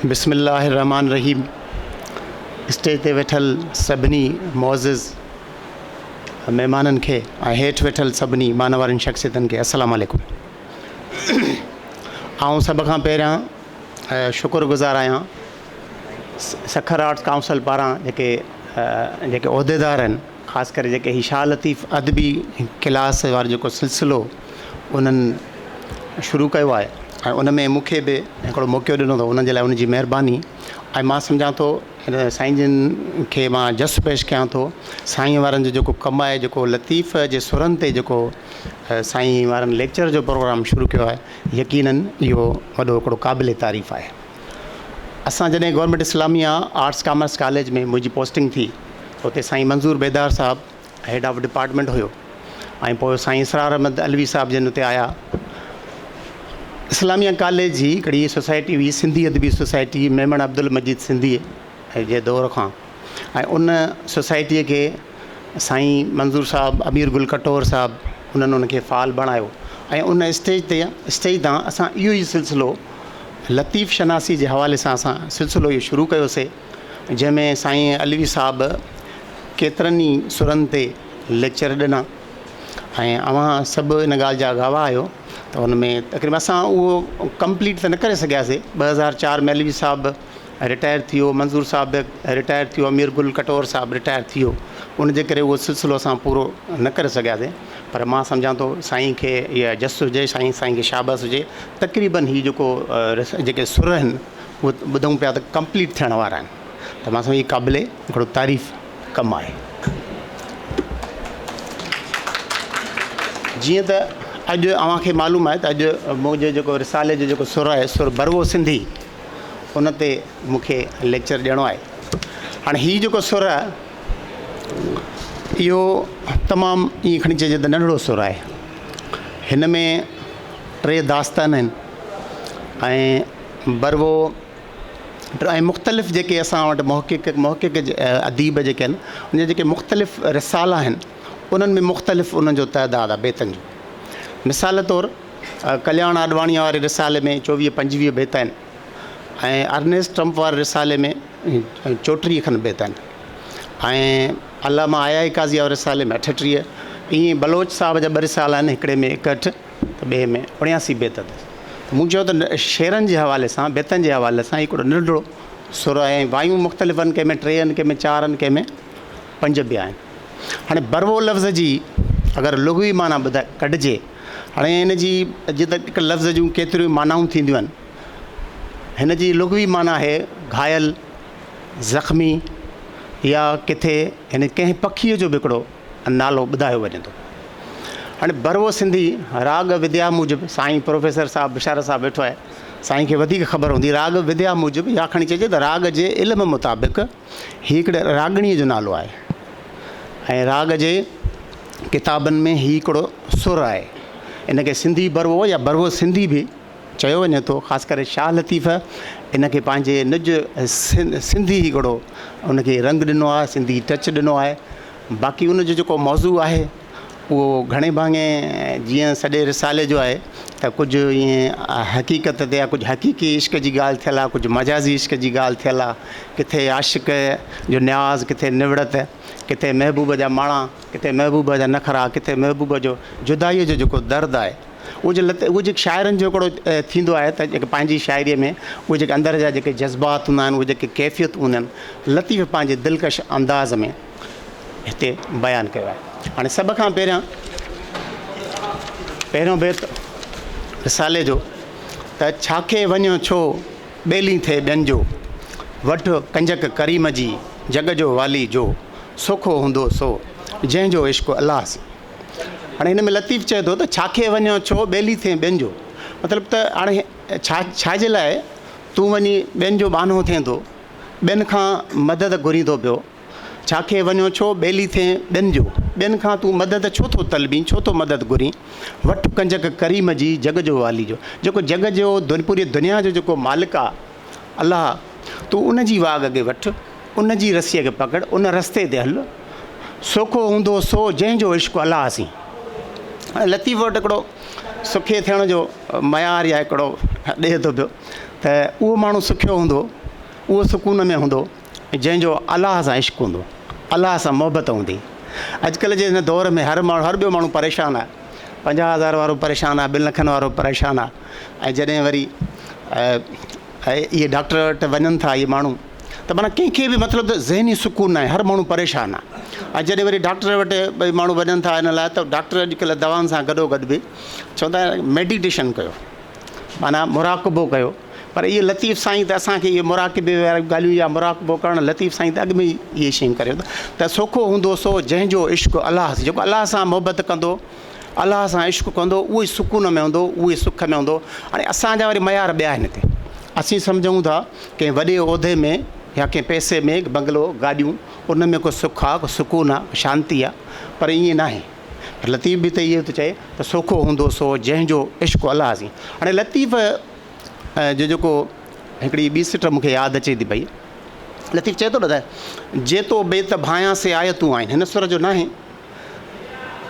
بسم الله الرحمٰن الرحيم اسٽيج تي ويٺل سڀني معزز مهمانن کي ۽ هيٺ ويٺل سڀني مانوارين شخصيتن کي السلام عليڪم. آئون سڀ کان پهريان شڪر گذار آهيان سکر آرٽس ڪائونسل پاران جيڪي جيڪي عهديدار آهن خاص ڪري جيڪي هي شاهه لطيف ادبي ڪلاس وارو جيڪو سلسلو انهن شروع ڪيو آهي ۽ ان ۾ مون کي به هڪڙو موقعو ڏنو اٿئون انهن جي لاء ان جي مهرباني ۽ مان سمجهان ٿو هن سائين جن کي مان جس پيش ڪيان ٿو سائين وارن جو جيڪو ڪم آهي جيڪو لطيف جي سرن تي جيڪو سائين وارن ليڪچر جو پروگرام شروع ڪيو آهي يقينن اهو وڏو هڪڙو قابل تعريف آهي. اسان جڏهن government Islamia arts commerce college ۾ منهنجي پوسٽنگ ٿي ته اتي سائين منظور بيدار صاحب هيڊ آف ڊپارٽمينٽ هيو ۽ پوء سائين اسرار احمد علوي صاحب جن اتي آيا. اسلاميه ڪاليج جي هڪڙي سوسائٽي هئي سنڌي ادبي سوسائٽي ميمڻ عبدالمجيد سنڌيء جي دور کان ۽ ان سوسائٽيء کي سائين منظور صاحب، امير گل ڪٽوهر صاحب انهن ان کي فعال بڻايو ۽ ان اسٽيج تي اسٽيج تان اسان اهو ئي سلسلو لطيف شناسي جي حوالي سان اسان سلسلو اهو شروع ڪيوسي جنهن ۾ سائين علوي صاحب ڪيترن ئي سرن تي ليڪچر ڏنا ۽ اوهان سڀ ان ڳالهه جا گواهه آهيو ته ان ۾ تقريبن اسان اهو ڪمپليٽ ته نه ڪري سگهياسي 2004 ۾ علوي صاحب رٽائر ٿي ويو، منظور صاحب به رٽائر ٿي ويو، امير گل ڪٽوهر صاحب رٽائر ٿي ويو، ان جي ڪري اهو سلسلو اسان پورو نه ڪري سگهياسين پر مان سمجهان ٿو سائين کي اها جس هجي سائين سائين کي شابس هجي تقريبن هي جيڪو جيڪي سر آهن اهي ٻڌون پيا ته ڪمپليٽ ٿيڻ وارا آهن ته مان سمجهان هي قابل هڪڙو تعريف ڪم آهي. جيئن ته اڄ اوهان کي معلوم آهي ته اڄ منهنجو جيڪو رسالي جو جيڪو سر آهي سر بروو سنڌي ان تي مون کي ليڪچر ڏيڻو آهي. هاڻي هي جيڪو سر آهي اهو تمام ائين کڻي چئجي ته ننڍڙو سر آهي. هن ۾ ٽي داستان آهن ۽ بروو ۽ مختلف جيڪي اسان وٽ محقق محقق اديب جيڪي آهن ان جا جيڪي مختلف رسالا آهن انهن ۾ مختلف انهن جو تعداد آهي بيتن جو. مثال طور ڪلياڻ آڏواڻيء واري رسالي ۾ چوويهه پنجويهه بيت آهن ۽ ارنيسٽ ٽرمپ واري رسالي ۾ چوٽيهه کن بيت آهن ۽ علامه آء آء قاضيء واري رسالي ۾ اٺٽيهه ائين بلوچ صاحب جا ٻه رسالا آهن هڪڙي ۾ ايڪهٺ ته ٻئي ۾ اڻياسي بيت اٿس. مون چيو ته شعرن جي حوالي سان بيتن جي حوالي سان هڪڙو ننڍڙو سر آهي ۽ وايون مختلف آهن ڪنهن ۾ ٽي آهن ڪنهن ۾ چار آهن ڪنهن ۾ پنج به آهن. هاڻي بروو لفظ جي اگر لغوي معنيٰ ٻڌائي ڪڍجي هاڻي هن جي جيئن ته هڪ لفظ جون ڪيتريون معنائون ٿينديون آهن. هن جي لغوي معنيٰ آهي گهايل، زخمي يا ڪٿي هن ڪنهن پکيء جو به هڪڙو نالو ٻڌايو وڃي ٿو. هاڻي بروو سنڌي راڳ وديا موجب سائين پروفيسر صاحب بشارت صاحب ويٺو آهي سائين کي وڌيڪ خبر هوندي راڳ وديا موجب يا کڻي چئجي ته راڳ جي علم مطابق هي هڪڙي راڳڻيء جو نالو آهي ۽ راڳ جي ڪتابن ۾ هي هڪڙو سر آهي. ان کي سنڌي بروو يا بروو سنڌي به چيو وڃي ٿو. خاص ڪري شاهه لطيف ان کي پنهنجي نج سنڌي هڪڙو ان کي رنگ ڏنو آهي، سنڌي ٽچ ڏنو آهي. باقي ان جو جيڪو موضوع آهي اهو گهڻي ڀاڱي جيئن سڄي رسالي جو آهي ته ڪجهه ائين حقيقت تي آهي ڪجهه حقيقي عشق جي ڳالهه ٿيل آهي ڪجهه مجازي عشق جي ڳالهه ٿيل آهي ڪٿي عاشق جو نياز ڪٿي نوڙت ڪٿي محبوب جا ماڻا ڪٿي محبوب جا نخرا ڪٿي محبوب جو جدائيء جو جيڪو درد آهي اهو جي لت اهو جيڪي شاعرن جو هڪڙو ٿيندو آهي ته جيڪي پنهنجي شاعريء ۾ اهي جيڪي اندر جا جيڪي جذبات هوندا آهن اهي جيڪي ڪيفيتون هونديون آهن لطيف پنهنجي دلڪش انداز ۾ هتي بيان ڪيو آهي. هاڻي سڀ کان پهريان پهريون بيت رسالي جو ته ڇاکي وڃو ڇو ٻيلي ٿئي ٻين جو، وٺ ڪنجڪ ڪريم جي جڳ جو والي جو، سوکو هوندو سو جنهن جو عشق الله سين. هاڻي هن ۾ لطيف چئي ٿو ته ڇاکي وڃو ڇو ٻيلي ٿئي ٻين جو، مطلب ته هاڻي ڇا ڇا جي لاء تون وڃي ٻين جو ٻانهو ٿئين ٿو، ٻين کان مدد گهرين ٿو پيو. ڇا کي وڃو ڇو ٻيلي ٿئين ٻين جو، ٻين کان تون مدد ڇو ٿو طلبين، ڇو ٿو مدد گهرين، وٺ ڪنجڪ ڪريم جي جڳ جو والي جو، جيڪو جڳ جو پوري دنيا جو جيڪو مالڪ آ الله تون ان جي واڳ کي وٺ، ان جي رسيء کي پڪڙ، ان رستي تي هل، سوکو هوندو سو جنهن جو عشق الله سين. لطيف وٽ هڪڙو سکي ٿيڻ جو معيار يا هڪڙو ڏئي ٿو پيو ته. ته اهو ماڻهو سکيو هوندو، اهو سڪون ۾ هوندو جنهن جو الله سان عشق هوندو، الله سان محبت هوندي. اڄڪلهه جي هن دور ۾ هر ماڻهو هر ٻيو ماڻهو پريشان آهي. 50 هزار وارو پريشان آهي، ٻن لکن وارو پريشان آهي ۽ جڏهن وري اهي ڊاڪٽر وٽ وڃن ٿا اهي ماڻهو ته معنيٰ ڪنهن کي به مطلب ته ذهني سڪون ناهي، هر ماڻهو پريشان آهي ۽ جڏهن وري ڊاڪٽر وٽ ڀئي ماڻهو وڃن ٿا ان لاء ته ڊاڪٽر اڄڪلهه دوائن سان گڏو گڏ به چوندا آهن ميڊيٽيشن ڪيو معنيٰ مراقبو ڪيو پر اهي لطيف سائين ته اسان کي اهي مراقبي واريون ڳالهيون يا مراقبو ڪرڻ لطيف سائين ته اڳ ۾ ئي اهي شيون ڪري ويو ته سوکو هوندو سو جنهن جو عشق الله سين جيڪو الله سان محبت ڪندو الله سان عشق ڪندو اهو ئي سڪون ۾ هوندو اهو ئي سک ۾ هوندو هاڻي اسان جا وري معيار ٻيا آهن هتي اسين سمجهون ٿا ڪنهن وڏي عهدي ۾ يا ڪنهن پئسي ۾ بنگلو گاڏيون ان ۾ ڪو سک آهي ڪو سڪون آهي شانتي آهي پر ائين ناهي لطيف به ته اهو ٿو چئي ته سوکو هوندو سو جنهن جو عشق الله سين. هاڻي لطيف جو جيڪو هڪڙي ٻي سٽ مون کي ياد اچي ٿي پئي. لطيف چئي ٿو نه ته جي تو بيت ڀانيان سي آيتون آهن. هن سر جو ناهي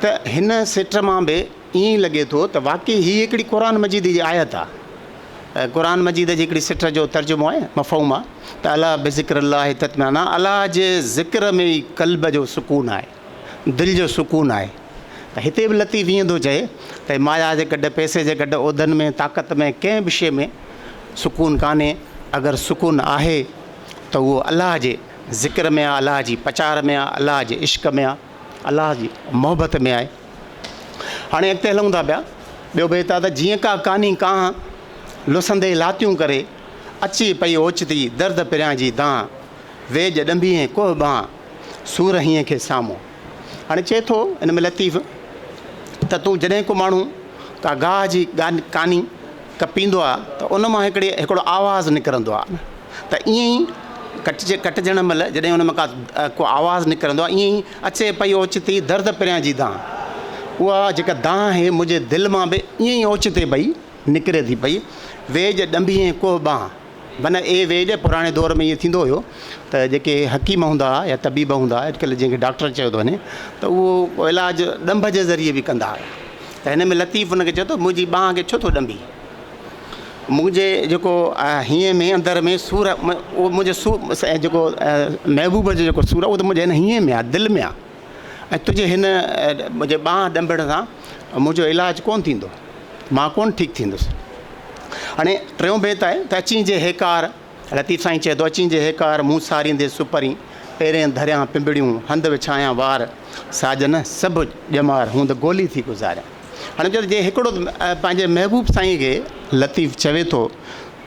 ته هن سٽ مان به ائين ئي لڳي ٿو ته واقعي هي هڪڙي قرآن مجيد جي آيت آهي. قرآن مجيد جي هڪڙي سٽ جو ترجمو آهي مفهوم آهي ته الا بذڪر الله تطمئن الله جي ذڪر ۾ ئي قلب جو سڪون آهي. دل جو سڪون آهي ته هتي به لطيف ائين ٿو چئي ته مايا جي ڪڍ، پئسي جي ڪڍ، عهدن ۾، طاقت ۾، ڪنهن به شيء ۾ سڪون ڪانهي، اگر سڪون آهي ته اهو الله جي ذڪر ۾ آهي، الله جي پچار ۾ آهي، الله جي عشق ۾ آهي، الله جي محبت ۾ آهي. هاڻي اڳتي هلون ٿا پيا، ٻيو بيت آهي ته جيئن ڪا ڪاني ڪانهه، لسندي لاتيون ڪري، اچي پئي اوچتي، درد پريان جي دانهن، ويڄ ڏنڀيين ڪوهه ٻانهن، سور هينئين کي سامهون. هاڻي چئي ٿو ان ۾ لطيف ته تون جڏهن ڪو ماڻهو ڪا گاهه جي ڪاني ڪپيندو آهي ته ان مان هڪڙي هڪڙو آواز نڪرندو آهي ته ائين ئي ڪٽجي ڪٽجڻ مهل جڏهن ان مان ڪا ڪو آواز نڪرندو آهي ائين ئي اچي پئي اوچتي درد پريان جي دانهن اها جيڪا دانهن آهي منهنجي دل مان به ائين ئي اوچتي پئي نڪري ٿي پئي ويڄ ڏنڀيين ڪوهه ٻانهن. معنيٰ اي ويڄ، پراڻي دور ۾ ائين ٿيندو هيو ته جيڪي حڪيم هوندا هئا يا طبيب هوندا هئا، اڄڪلهه جنهن کي ڊاڪٽر چيو ٿو وڃي ته اهو علاج ڏنڀ جي ذريعي به ڪندا هيا ته هن ۾ لطيف ان کي چئي ٿو منهنجي ٻانهن کي ڇو ٿو ڏنڀين؟ منهنجي جيڪو هينئين ۾ اندر ۾ سور اهو منهنجي سور جيڪو محبوب جو جيڪو سور آهي اهو ته منهنجي هن هينئين ۾ آهي دل ۾ آهي ۽ تنهنجي هن منهنجي ٻانهن ڏنڀڻ سان منهنجو علاج ڪونه ٿيندو. مان ڪونه ٺيڪ ٿيندس. هاڻي ٽيون بيت آهي ته اچين جي هيڪار، لطيف سائين چئي ٿو، اچين جي هيڪار، مون ساريندي سپرين، پيرين ڌريان پنبڙيون، هنڌ وڇايان وار، ساجن سڀ ڄمار، هوند گولي ٿي گذاريان. هاڻي چئي ٿو جي هڪڙو پنهنجي محبوب سائين کي لطيف چوي ٿو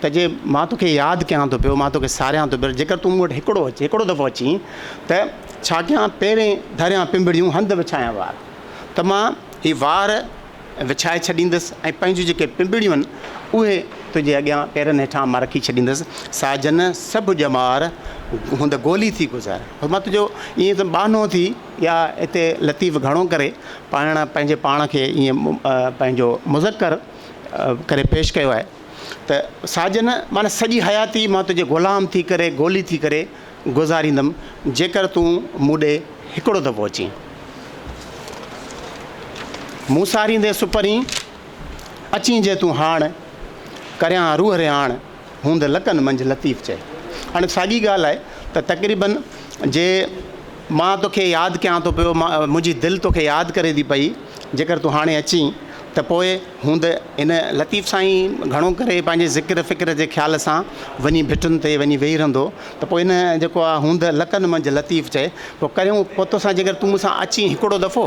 ته جي مان توکي ياد ڪيان ٿو پيو، مان توکي ساريان ٿو پيو، جيڪر تون مون وٽ هڪڙو اچ، هڪڙو دفعو اچين ته ڇا ڪيان، پيرين ڌريان پنبڙيون، هنڌ وڇايان وار، ته مان هي وار وڇائي ڇڏيندس ۽ پنهنجون جيڪي پنبڻيون آهن، اهي تنهنجي اڳيان پيرن هيٺان مان رکي ڇڏيندس. ساجن سڀ ڄمار هوند گولي ٿي گذار. مان تنهنجو ائين ته ٻانهو ٿي يا هتي لطيف گهڻو ڪري پاڻ پنهنجي پاڻ کي ائين پنهنجو مذڪر ڪري پيش ڪيو آهي ته ساجن معنيٰ سڄي حياتي مان تنهنجي غلام ٿي ڪري گولي ٿي ڪري گذاريندم جيڪر تون مون ڏي هڪڙو دفعو اچين. مون ساريندي سپرين، اچين جي تون هاڻ، ڪريان روح رهاڻ، هوند لڪن منجهه لطيف چئي. هاڻي ساڳي ڳالهه آهي ته تقريبن جي مان توکي ياد ڪيان ٿو پيو، منهنجي دل توکي ياد ڪري ٿي پئي، جيڪر تون هاڻي اچين ته پوء هوند هن لطيف سائين گهڻو ڪري پنهنجي ذڪر فڪر جي خيال سان وڃي ڀٽن تي وڃي ويهي رهندو ته پوء هن جيڪو آ هوند لڪن منجهه لطيف چئي پوء ڪريون پوء توسان جيڪر تون مون سان اچين هڪڙو دفعو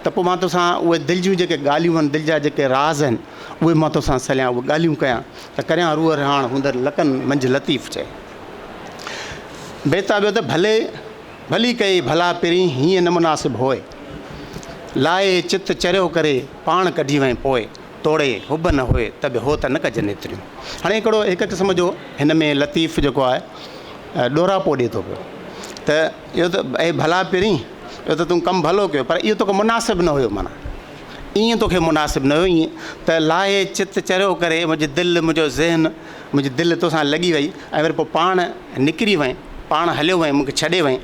ته پوء مان توسان اهي دل جون جيڪي ڳالهيون آهن دل جا جيڪي راز آهن اهي مان توسان سليان اهي ڳالهيون ڪيان ته ڪريان روح رهاڻ هوند لڪن منجهه لطيف چئي. بيت آ ٻيو ته ڀلي ڀلي ڪئي ڀلا پرين هيئن نه مناسب هوء. لائي چت چريو ڪري پاڻ ڪڍي وئين پوء. توڙي حب نه هوء ته به هوت نه ڪجن ايتريون. هاڻي هڪڙو هڪ قسم جو هن ۾ لطيف جيڪو آهي ڏوراپو ڏئي ٿو پيو ته اهو ته اي ڀلا پرين اهو ته تون ڪم ڀلو ڪيو پر اهو توکي مناسب نه هيو معنيٰ ائين توکي مناسب نه هيو ائين ته لاهي چت چريو ڪري منهنجي دل منهنجو ذهن منهنجي دل توسان لڳي وئي ۽ وري پوء پاڻ نڪري وئين، پاڻ هليو وئين، مون کي ڇڏي وئين،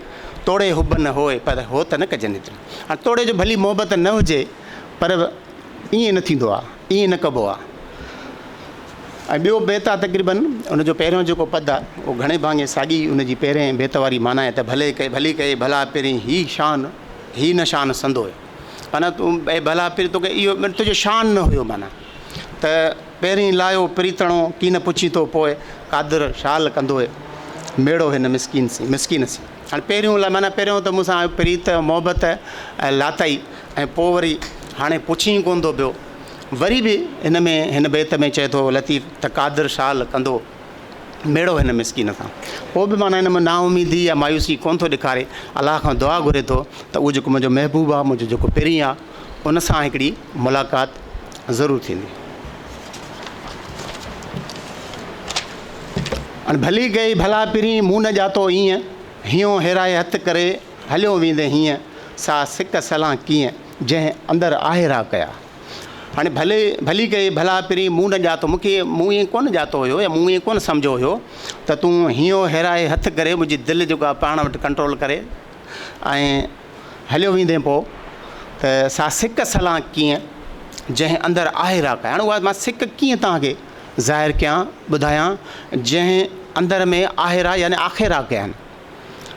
توڙي حب نه هوء، پر هوت نه ڪجن ايتريون. هاڻ توڙي جو ڀلي محبت نه هجي، پر ائين نه ٿيندو آ، ائين نه ڪبو آ. ۽ ٻيو بيت آ تقريبن ان جو پهريون جيڪو پد آ اهو گهڻي ڀاڱي ساڳي ان جي پهرين بيت واري معنيٰ آهي ته ڀلي ڪئي ڀلي ڪئي ڀلا پرين هي شان هي نه شان سندوء معنيٰ تون اي ڀلا پرين توکي اهو تنهنجو شان نه هيو معنيٰ ته پهرين لايو پريتڻو ڪين پڇين ٿو پوء قادر شال ڪندوء ميڙو هن مسڪين سين مسڪين سين هاڻي پهريون لاء معنيٰ پهريون ته مون سان پريت محبت لاتائي ۽ پوء وري هاڻي پڇين ئي ڪونه ٿو پيو وري به هن ۾ هن بيت ۾ چئي ٿو لطيف ته قادر شال ڪندو ميڙو هن مسڪين سان. پوء به معنيٰ هن ۾ نااميدي يا مايوسي ڪونه ٿو ڏيکاري. الله کان دعا گهري ٿو ته اهو جيڪو منهنجو محبوب آهي، منهنجو جيڪو پرين آهي، ان سان هڪڙي ملاقات ضرور ٿيندي. هاڻي ڀلي ڪئي ڀلا پرين، مون نه ڄاتو ايئن، هينئون هيرائي هٿ ڪري، هليو ويندين هيئن، سا سڪ سلان ڪيئن، جنهن اندر آهيرا ڪيا. هاڻي ڀلي ڀلي ڪئي ڀلا پرين مون نه ڄاتو مون کي مون ائين ڪونه ڄاتو هيو يا مون ائين ڪونه سمجهيو هيو ته تون هينئون هيرائي هٿ ڪري منهنجي دل جيڪو آهي پاڻ وٽ ڪنٽرول ڪري ۽ هليو ويندين پوء ته سا سڪ سلان ڪيئن جنهن اندر آهي راڪ هاڻي اها مان سڪ ڪيئن توهان کي ظاهر ڪيان ٻڌايان جنهن اندر ۾ آهي را يعني آخر را ڪيا آهن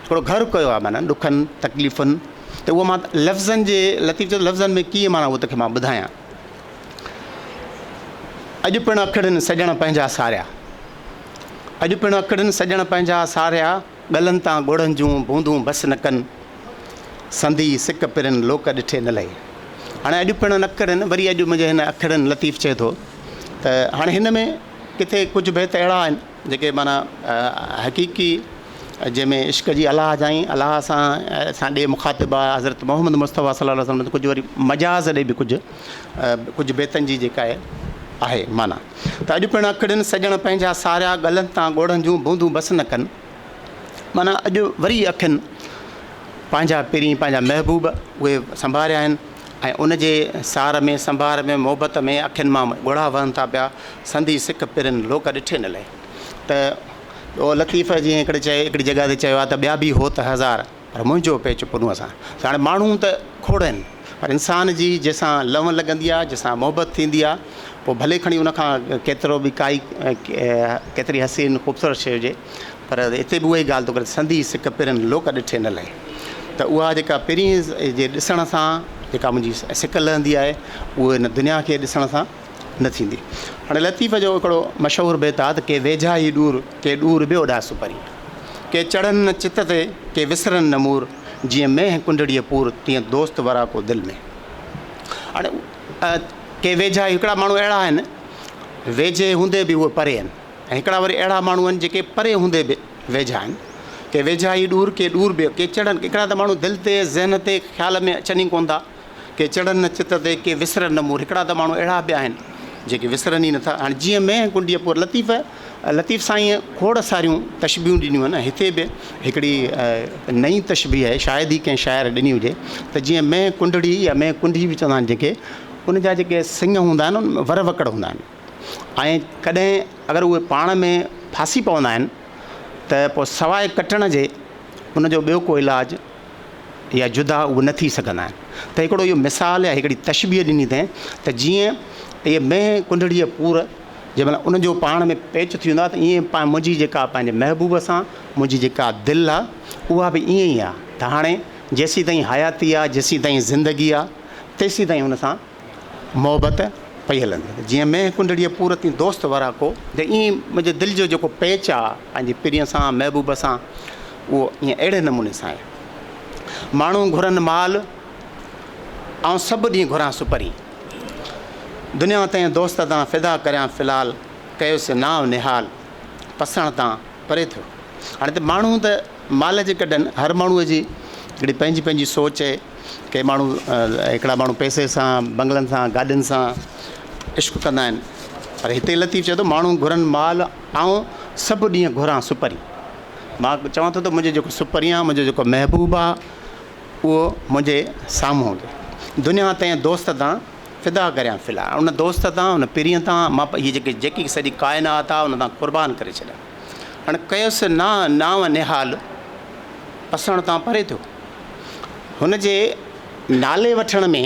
هڪڙو گهر ڪيو آهي معنيٰ ڏکن تڪليفن ته اهو مان لفظن جي لطيف چيو لفظن ۾ ڪيئن معنيٰ اهو توکي مان ٻڌايان اڄ پڻ اکڙين سڄڻ پنهنجا ساريا اڄ پڻ اکڙين سڄڻ پنهنجا ساريا ڳلن تان ڳوڙهن جون بوندون بس نه ڪن سندي سڪ پرين لوڪ ڏٺي نه لهي هاڻي اڄ پڻ اکڙين وري اڄ منهنجي هن اکڙين لطيف چئي ٿو ته هاڻي هن ۾ ڪٿي ڪجهه بيت اهڙا آهن جيڪي معنيٰ حقيقي جنهن ۾ عشق جي الله جائين الله سان سان ڏي مخاطب آهي حضرت محمد مصطفيٰ صلي الله عليه وسلم ڪجهه وري مجاز ڏي به ڪجهه ڪجهه بيتن جي جيڪا آهي آهي معنيٰ ته اڄ پڻ اکڙين سڄڻ پنهنجا ساريا ڳلن تان ڳوڙهن جون بوندون بس نه ڪن معنيٰ اڄ وري اکين پنهنجا پرين پنهنجا محبوب اهي سنڀاريا آهن ۽ ان جي سار ۾ سنڀار ۾ محبت ۾ اکين مان ڳوڙها وهن ٿا پيا سندي سڪ پرين لوڪ ڏٺي نه لهي ته اهو لطيف جيئن هڪڙي چئي هڪڙي جڳهه تي چيو آهي ته ٻيا به هوت هزار پر منهنجو پيچ پنهونء سان ته هاڻي ماڻهو ته کوڙ آهن پر انسان جي جنهن سان لنو لڳندي آهي جنهن سان محبت ٿيندي آهي پوء ڀلي کڻي ان کان ڪيترو به ڪائي ڪيتري حسين خوبصورت شيء هجي پر هتي به اها ئي ڳالهه ٿو ڪري سندي سڪ پرين لوڪ ڏٺي نه لهي ته اها جيڪا پرين جي ڏسڻ سان جيڪا منهنجي سڪ لهندي آهي اهو هن دنيا کي ڏسڻ سان نه ٿيندي. هاڻي لطيف جو هڪڙو مشهور بيت آهي ته ڪي ويجها هي ڏور، ڪي ڏور به اوڏا سپرين. ڪي چڙهن نه چت تي، ڪي وسرن نه مور، جيئن مينهن ڪنڊڙيء پور، تيئن دوست وراڪو دل ۾. هاڻي ڪي ويجها هڪڙا ماڻهو اهڙا آهن، ويجهي هوندي به اهي پري آهن ۽ هڪڙا وري اهڙا ماڻهو آهن جيڪي پري هوندي به ويجها آهن. ڪي ويجها هي ڏور، ڪي ڏور به، ڪي چڙهن، هڪڙا ته ماڻهو دل تي، ذهن تي، خيال ۾ اچن ئي ڪونه ٿا. ڪي چڙهن نه چت تي، ڪي وسرن نه مور. هڪڙا ته ماڻهو اهڙا به آهن، جيڪي وسرن ئي نٿا. هاڻي جيئن مينهن ڪنڊيء پور لطيف، لطيف سائينء کوڙ ساريون تشبيهون ڏنيون آهن ۽ هتي به هڪڙي نئين تشبيهه آهي، شايد ئي ڪنهن شاعر ڏني هجي ته جيئن مينهن ڪنڊڙي يا مينهن ڪنڊي به چوندا آهن جنهن کي، ان جا جيڪي سڱ هوندا آهن، ان ۾ ور وڪڙ هوندا آهن ۽ ڪڏهن اگر اهي پاڻ ۾ ڦاسي پوندا آهن ته پوء سواء ڪٽڻ جي ان جو ٻيو ڪو علاج يا جدا اهي نه ٿي سگهندا آهن ته هڪڙو اهو مثال يا هڪڙي تشبيهه ڏني اٿئين ته جيئن اهي مينهن ڪنڊڙيء پور جنهن مهل ان جو پاڻ ۾ پيچ ٿي ويندو آهي ته ائين منهنجي جيڪا پنهنجي محبوب سان منهنجي جيڪا دل آهي اها به ائين ئي آهي ته هاڻي جيسين تائين حياتي آهي جيسين تائين زندگي آهي تيسين تائين ان سان محبت پئي هلندي جيئن مينهن ڪنڊڙيء پور تيئن دوست وراڪو ته ائين منهنجي دل جو جيڪو پيچ آ پنهنجي پرينء سان محبوب سان اهو ائين اهڙي نموني سان آهي. ماڻهو گهرن مال آئون سڀ ڏينهن گهران سپرين دنيا تنهن دوست تان فدا ڪريان في الحال ڪيس نانء نهال پسڻ تان پري ٿيو. هاڻي ته ماڻهو ته مال جي ڪڍن هر ماڻهوء جي هڪڙي پنهنجي پنهنجي سوچ آهي. ڪي ماڻهو هڪڙا ماڻهو پئسي سان بنگلن سان گاڏين سان عشق ڪندا آهن پر هتي لطيف چئي ٿو ماڻهو گهرن مال آئون سڀ ڏينهن گهران سپرين مان چوان ٿو ته منهنجو جيڪو سپرين آهي منهنجو جيڪو محبوب آهي اهو منهنجي سامهون هجي دنيا تنهن دوست تان فدا ڪريان في الحال ان دوست تان ان پرينء تان مان هي جيڪي جيڪي سڄي ڪائنات آهي ان تان قربان ڪري ڇڏيان هاڻي ڪيس نانء نهال پسڻ تان پري ٿيو. هن جي نالي وٺڻ ۾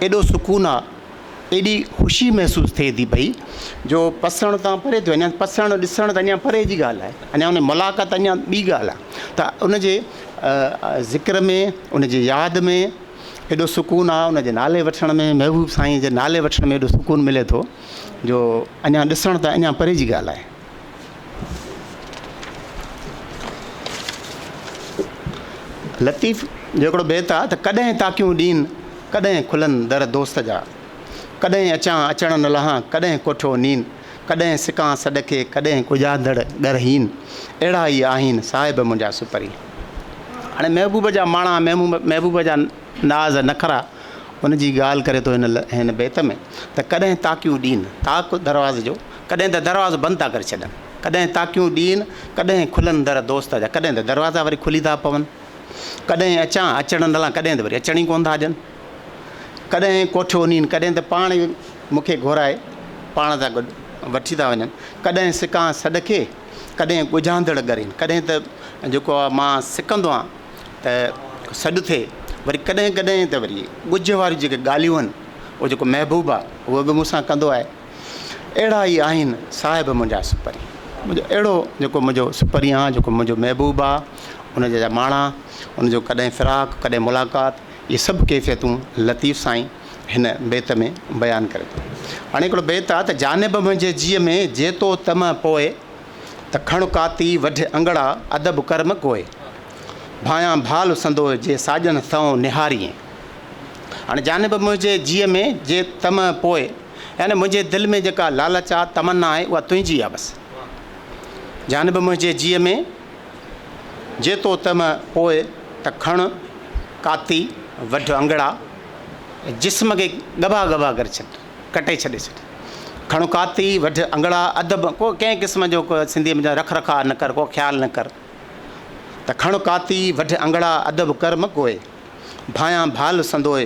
ايڏو سڪون آ ايڏي خوشي محسوس ٿئي ٿي پئي جو پسڻ تان پري ٿيو اڃا پسڻ ڏسڻ ته اڃا پري جي ڳالهه آهي اڃا ان ملاقات اڃا ٻي ڳالهه آهي ته ان جي ذڪر ۾ ان جي ياد ۾ ايڏو سڪون آهي ان جي نالي وٺڻ ۾ محبوب سائين جي نالي وٺڻ ۾ ايڏو سڪون ملي ٿو جو اڃا ڏسڻ ته اڃا پري جي ڳالهه آهي. لطيف جو هڪڙو بيت آهي ته ڪڏهن تاڪيون ڏين ڪڏهن کلن در دوست جا، ڪڏهن اچان اچڻ نه لهان ڪڏهن ڪوٺيو نين، ڪڏهن سڪان سڏ کي ڪڏهن ڪجاندڙ ڳرهين، اهڙا ئي آهين صاحب منهنجا سپرين. هاڻي محبوب جا ماڻا محبوب جا ناز نخرا ان جي ڳالهه ڪري ٿو هن بيت ۾ ته ڪڏهن تاڪيون ڏين، تاڪ دروازي جو، ڪڏهن ته دروازو بند ٿا ڪري ڇڏن، ڪڏهن تاڪيون ڏين، ڪڏهن کلن در دوست جا، ڪڏهن ته دروازا وري کلي ٿا پون، ڪڏهن اچان اچڻ نه لان، ڪڏهن ته وري اچڻ ئي ڪونه ٿا ڏين، ڪڏهن ڪوٺيو نين، ڪڏهن ته پاڻ ئي مون کي گهرائي پاڻ سان گڏ وٺي ٿا وڃن، ڪڏهن سڪان سڏ کي، ڪڏهن ڳجهاندڙ ڳرين، ڪڏهن ته جيڪو آ مان سڪندو آهيان ته سڏ ٿئي، وري ڪڏهن ڪڏهن ته وري ڳجهه واريون جيڪي ڳالهيون آهن، اهو جيڪو محبوب آ اهو به مون سان ڪندو آهي. اهڙا ئي آهن صاحب منهنجا سپرين. منهنجو اهڙو جيڪو منهنجو سپرين آ، جيڪو منهنجو محبوب آ، ان جا ماڻا، ان جو ڪڏهن فراق، ڪڏهن ملاقات، اهي سڀ ڪيفيتون لطيف سائين هن بيت ۾ بيان ڪري ٿو. هاڻي هڪڙو بيت آ ته جانب منهنجي جيء ۾ جي تو طمع پوء، ته کڻ ڪاتي وڍ انگڙا ادب ڪر م ڪوء. ڀانيان ڀال سندوء جي ساڄن ٿئون نهاريين. هاڻي جانب منهنجي جيء ۾ جي طمع پوء، يعني منهنجي دل ۾ جيڪا لالچ آ، تمنا آهي، اها تنهنجي آ بس. جانب منهنجي جيء ۾ جي تو طمع پوء، ته کڻ ڪاتي وڍ انگڙا، جسم کي ڳڀا ڳڀا ڪري ڇڏ، ڪٽي ڇڏي ڇڏ. کڻ ڪاتي وڍ انگڙا، ادب ڪو ڪنهن قسم جو ڪو سنڌيء ۾ رک رکاء نه ڪر، ڪو خيال نه ڪر. ته کڻ ڪاتي وڍ انگڙا، ادب ڪر م ڪوء. ڀانيان ڀال سندوء،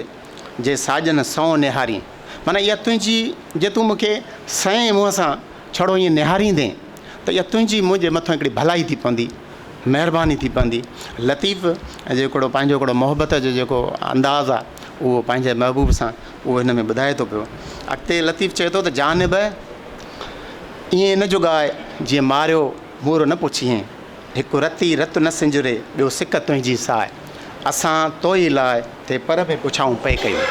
جي ساڄن سئون نهارين. معنيٰ اها تنهنجي، جي تون مون کي سئين منهن سان ڇڙو ائين نهاريندين ته اها تنهنجي منهنجي مٿان هڪڙي ڀلائي ٿي پوندي، مهرباني ٿي پوندي. لطيف جو هڪڙو پنهنجو هڪڙو محبت جو جيڪو انداز آهي، اهو پنهنجي محبوب سان اهو هن ۾ ٻڌائي ٿو پيو. اڳتي لطيف چئي ٿو ته جانب ائين نه جڳاء، جيئن ماريو مور نه پڇين. هڪ رتي رت نه سنجري، ٻيو سڪ تنهنجي ساء. اسان تو ئي لاء ٿي پر ۾ پڇائون پئي ڪيون.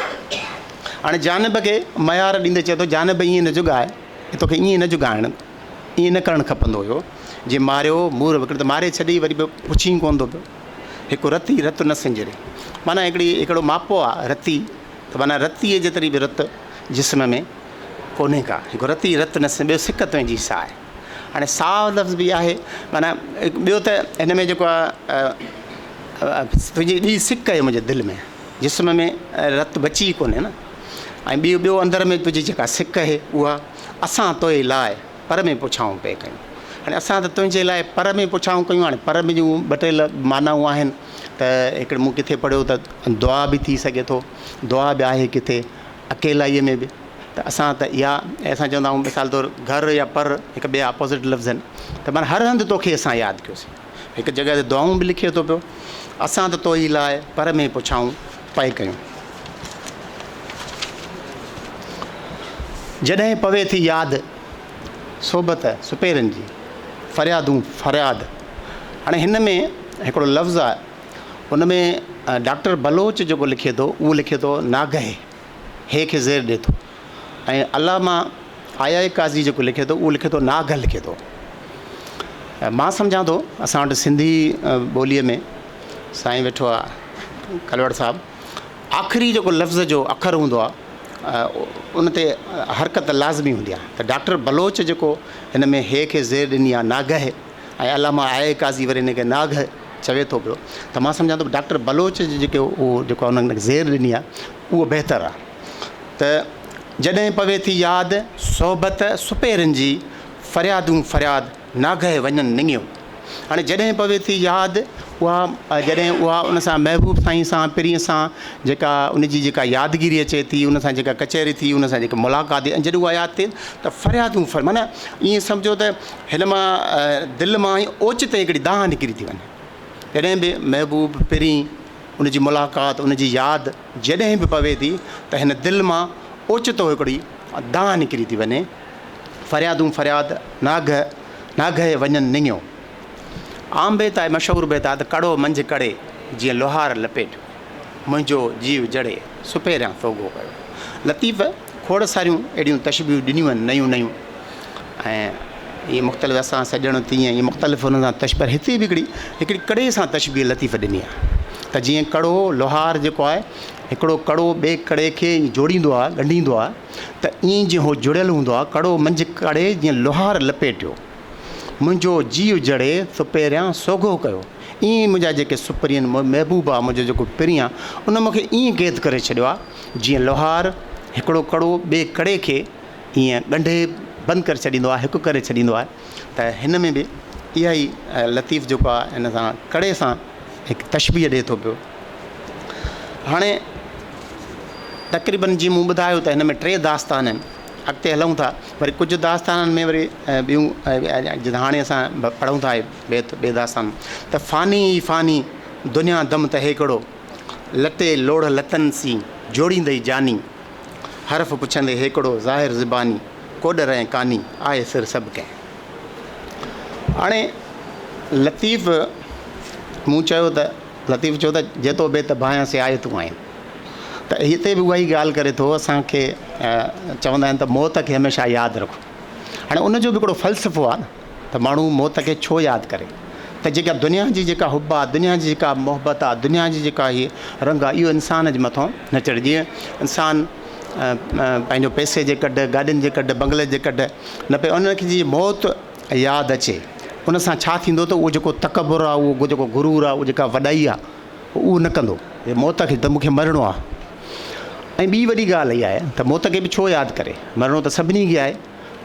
هاڻي جانب کي ميار ڏيندي چئي ٿو، جانب ائين نه جڳاء، توکي ائين نه جڳائڻ، ائين نه ڪرڻ کپندو هيو. جي ماريو مور وڪڙ ته ماري ڇڏيئي، وري به پڇين ڪونه ٿو پيو. هڪ رتي رت نه سنجري. معنيٰ هڪڙي هڪڙو ماپو آ رتي، ته معنيٰ رتيء جيتري به رت جسم ۾ ڪونهي ڪا. هڪ رتي رت نه سنجري، ٻيو سڪ تنهنجي ساء. هاڻي ساء لفظ به آهي معنيٰ ٻيو ته هن ۾ جيڪو آهي تنهنجي ٻي سڪ آهي منهنجي دل ۾ جسم ۾ رت بچي ئي ڪونهي نه ۽ ٻيو ٻيو اندر ۾ تنهنجي جيڪا سڪ آهي اها اسان توئي لاء پر ۾ پڇائون پئي ڪيون هاڻي اسان ته تنهنجي لاء پر ۾ پڇائون ڪيون هاڻي پر ۾ جون ٻه ٽي معنائون آهن ته هڪڙي مون ڪٿي پڙهيو ته دعا به ٿي سگهي ٿو دعا به آهي ڪٿي اڪيلائيء ۾ به ته اسان ته اها ۽ اسان چوندا آهيون مثال طور گهر يا پر هڪ ٻئي جا اپوزٽ لفظ آهن ته معنيٰ هر هنڌ توکي اسان ياد ڪيوسين هڪ جڳهه تي دعائون به لکي ٿو پيو اسان ته تو ئي لاء پر ۾ پڇائون پئي ڪيون. جڏهن پوي ٿي ياد صحبت سپيرن جي فريادون فرياد هاڻي هن ۾ هڪڙو لفظ آهي ان ۾ ڊاڪٽر بلوچ جيڪو لکي ٿو اهو لکي ٿو ناگهه هي کي زير ڏئي ٿو ۽ علامه آء آء قاضي جيڪو لکي ٿو اهو لکي ٿو ناگهه لکي ٿو مان سمجهان ٿو اسان وٽ سنڌي ٻوليء ۾ سائين ويٺو آهي ڪلوڙ صاحب آخري جيڪو لفظ جو اکر هوندو آهي ان تي حرڪت لازمي هوندي آهي ته ڊاڪٽر بلوچ جيڪو هن ۾ هي کي زير ڏني آهي ناگهه ۽ علامه آء آء قاضي وري هن کي ناگهه چوي ٿو پيو ته مان سمجهان ٿو ڊاڪٽر بلوچ جي جيڪي اهو جيڪو هن کي زير ڏني آهي اهو بهتر آهي ته جڏهن پوي ٿي ياد صحبت سپيرن جي فريادون فرياد ناگهه وڃن نڱيو. هاڻي جڏهن پوي ٿي ياد اها جڏهن اها ان سان محبوب سائين سان پرينء سان جيڪا ان جي جيڪا يادگيري اچي ٿي ان سان جيڪا ڪچهري ٿي ان سان جيڪا ملاقات ٿي ۽ جڏهن اها ياد ٿئي ته فريادون فر معنيٰ ائين سمجهو ته هن مان دل مان ئي اوچتي هڪڙي دانهن نڪري ٿي وڃي جڏهن به محبوب پرين ان جي ملاقات ان جي ياد جڏهن به پوي ٿي ته هن دل مان اوچتو هڪڙي دانهن نڪري ٿي وڃي، فريادون فرياد ناگهه ناگهه وڃن نڱيو. عام بيت آهي، مشهور بيت آهي ته ڪڙو منجهه ڪڙي، جيئن لوهار لپيٽيو. منهنجو جيء جڙي، سپهريان سوگهو ڪيو. لطيف کوڙ ساريون اهڙيون تشبيهون ڏنيون آهن نيون نيون ۽ اهي مختلف اسان سڄڻ تيئن اهي مختلف انهن سان تشبيهه پر هتي به هڪڙي هڪڙي ڪڙي سان تشبيهه لطيف ڏني آهي ته جيئن ڪڙو لوهار جيڪو آهي هڪڙو ڪڙو ٻئي ڪڙي کي جوڙيندو آهي ڳنڍيندو آهي ته ائين جيئن هو جڙيل هوندو آهي ڪڙو منجهه ڪڙي جيئن لوهار لپيٽيو منهنجو جيء جڙي سپهريان سوگهو ڪيو. ائين ئي منهنجا جيڪي سپرين محبوب آ، منهنجو جيڪو پرين آ، ان مون کي ائين قيد ڪري ڇڏيو آ، جيئن لوهار هڪڙو ڪڙو ٻئي ڪڙي کي ائين ڳنڍي بند ڪري ڇڏيندو آ، هڪ ڪري ڇڏيندو آ ته هن ۾ به اها ئي لطيف جيڪو آ ان سان ڪڙي سان هڪ تشبيهه ڏئي ٿو پيو. هاڻي تقريبن جيئن مون ٻڌايو ته هن ۾ ٽي داستان آهن. اڳتي هلون ٿا وري ڪجهه داستانن ۾ وري ٻيون هاڻي اسان پڙهون ٿا بيت ٻي داستان ته فاني ئي فاني دنيا دم ته هيڪڙو لٽي لوڙهه لتن سين جوڙيندئي جاني حرف پڇندي هيڪڙو ظاهر زباني ڪوڏر ۽ ڪاني آهي سر سڀ ڪنهن. هاڻي لطيف مون چيو ته لطيف چيو ته جيتو بيت ڀانئيان سي آيتون آهن. ته هتي به اها ئي ڳالهه ڪري ٿو اسان کي چوندا آهن ته موت کي هميشه ياد رکو هاڻي ان جو به هڪڙو فلسفو آهي نه ته ماڻهو موت کي ڇو ياد ڪري ته جيڪا دنيا جي جيڪا حب آهي دنيا جي جيڪا محبت آهي دنيا جي جيڪا هي رنگ آهي اهو انسان جي مٿان نه چڙهي جيئن انسان پنهنجو پئسي جي ڪڍ گاڏين جي ڪڍ بنگلي جي ڪڍ نه پئي ان کي جي موت ياد اچي ان سان ڇا ٿيندو ته اهو جيڪو تڪبر آهي اهو جيڪو غرور آهي اهو جيڪا وڏائي آهي اهو نه ڪندو. هي موت کي ته مون کي مرڻو آهي. ۽ ٻي وڏي ڳالهه اها آهي ته موت کي به ڇو ياد ڪري؟ مرڻو ته سڀني کي آهي.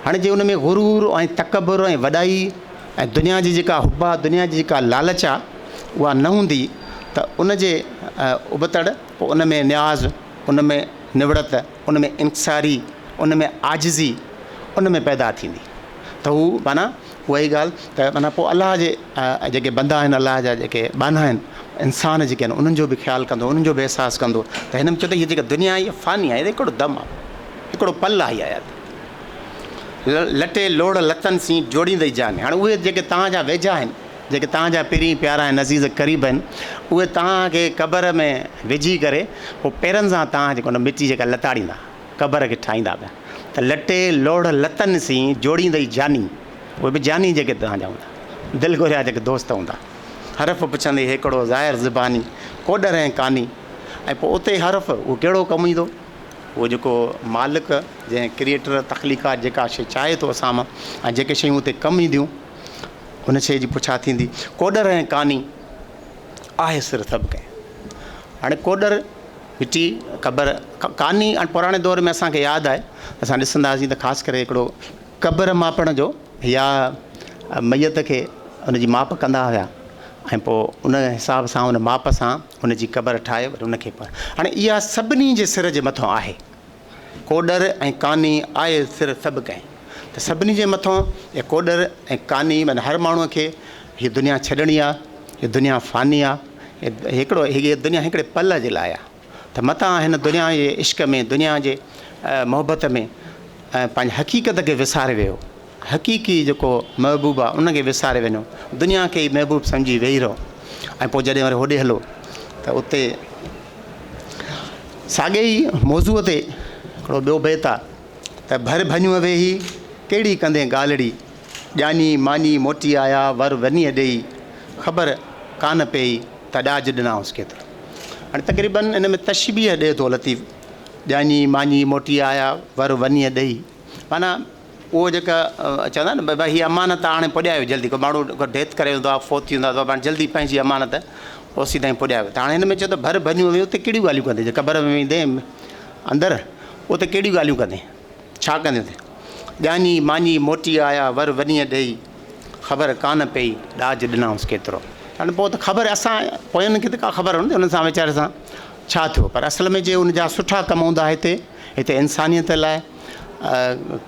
هاڻي جي ان ۾ غرور ۽ تڪبر ۽ وڏائي ۽ دنيا جي جيڪا حب آهي، دنيا جي جيڪا لالچ آهي، اها نه هوندي ته ان جي ابتڙ پوء ان ۾ نياز، ان ۾ نوڙت، ان ۾ انڪساري، ان ۾ عاجزي ان ۾ پيدا ٿيندي ته هو معنيٰ اها ئي ڳالهه ته معنيٰ پوء الله جي جيڪي بندا آهن الله جا جيڪي ٻانها آهن انسان جيڪي آهن انهن جو به خيال ڪندو انهن جو به احساس ڪندو ته هن ۾ چيو ته هيء جيڪا دنيا آهي هيء فاني آهي هڪڙو دم آهي هڪڙو پل آهي هيء حياتي لٽي لوڙهه لتن سين جوڙيندئي جان هاڻي اهي جيڪي توهان جا ويجها آهن جيڪي توهان جا پرين پيارا آهن عزيز قريب آهن اهي توهان کي قبر ۾ وجهي ڪري پوء پيرن سان توهان جيڪو مٽي جيڪا لتاڙيندا قبر کي ٺاهيندا پيا ته لٽي لوڙهه لتن سين جوڙيندئي جاني اهي به جاني جيڪي توهان جا هوندا دل گهريا جيڪي دوست هوندا حرف پڇندي هيڪڙو ظاهر زباني ڪوڏر ۽ ڪاني ۽ پوء اتي حرف اهو ڪهڙو ڪم ايندو اهو جيڪو مالڪ جنهن ڪريئيٽر تخليقار جيڪا شيء چاهي ٿو اسان مان ۽ جيڪي شيون اتي ڪم اينديون ان شيء جي پڇا ٿيندي ڪوڏر ۽ ڪاني آهي سر سڀ ڪنهن هاڻي ڪوڏر مٽي قبر ڪاني هاڻي پراڻي دور ۾ اسان کي ياد آهي اسان ڏسندا هئاسين ته خاص ڪري هڪڙو قبر ماپڻ جو يا ميت کي ان جي ماپ ڪندا هيا ۽ پوء ان حساب سان ان ماپ سان ان جي قبر ٺاهي وري ان کي هاڻي اها سڀني جي سر جي مٿان آهي ڪوڏر ۽ ڪاني آهي سر سڀ ڪنهن ته سڀني جي مٿان اها ڪوڏر ۽ ڪاني معنيٰ هر ماڻهوء کي هيء دنيا ڇڏڻي آهي، هيء دنيا فاني آهي، هڪڙو هيء دنيا هڪڙي پل جي لاء آهي ته متان هن دنيا جي عشق ۾ دنيا جي محبت ۾ پنهنجي حقيقت کي وساري ويهو، حقيقي جيڪو محبوب آهي ان کي وساري وڃو، دنيا کي ئي محبوب سمجهي ويهي رهو ۽ پوء جڏهن وري هوڏي هلو ته اتي ساڳئي ئي موضوع تي هڪڙو ٻيو بيت آهي ته ڀر ڀڃونء ويهي، ڪهڙي ڪندين ڳالهڙي، ڄاڃي ماڃي موٽي آيا، ور ونيء ڏيئي، خبر ڪانه پيئي ته ڏاج ڏنائونس ڪيترو. هاڻي تقريباً ان ۾ تشبيهه ڏئي ٿو لطيف، ڄاڃي ماڃي موٽي آيا، ور ونيء ڏيئي. معنيٰ اهو جيڪا چوندا آهن نه ڀئي هيء امانت آڻي پڄايو جلدي ڪو ماڻهو ڪو ڊيٿ ڪري ويندو آهي فوت ٿي ويندو آهي ته پاڻ جلدي پنهنجي امانت اوسي تائين پڄايو ته هاڻي هن ۾ چئي ٿو ڀر ڀڃون ويون اتي ڪهڙيون ڳالهيون ڪندين جي قبر ۾ ويندين اندر اتي ڪهڙيون ڳالهيون ڪندين ڇا ڪندين اتي ڄاڃي ماڃي موٽي آيا ور ونيء ڏيئي خبر ڪانه پئي ڏاج ڏنائونس ڪيترو هاڻي پوء ته خبر اسان پوين کي ته ڪا خبر هوندي انهن سان ويچاري سان ڇا ٿيو پر اصل ۾ جي ان جا سٺا ڪم هوندا هتي هتي انسانيت لاء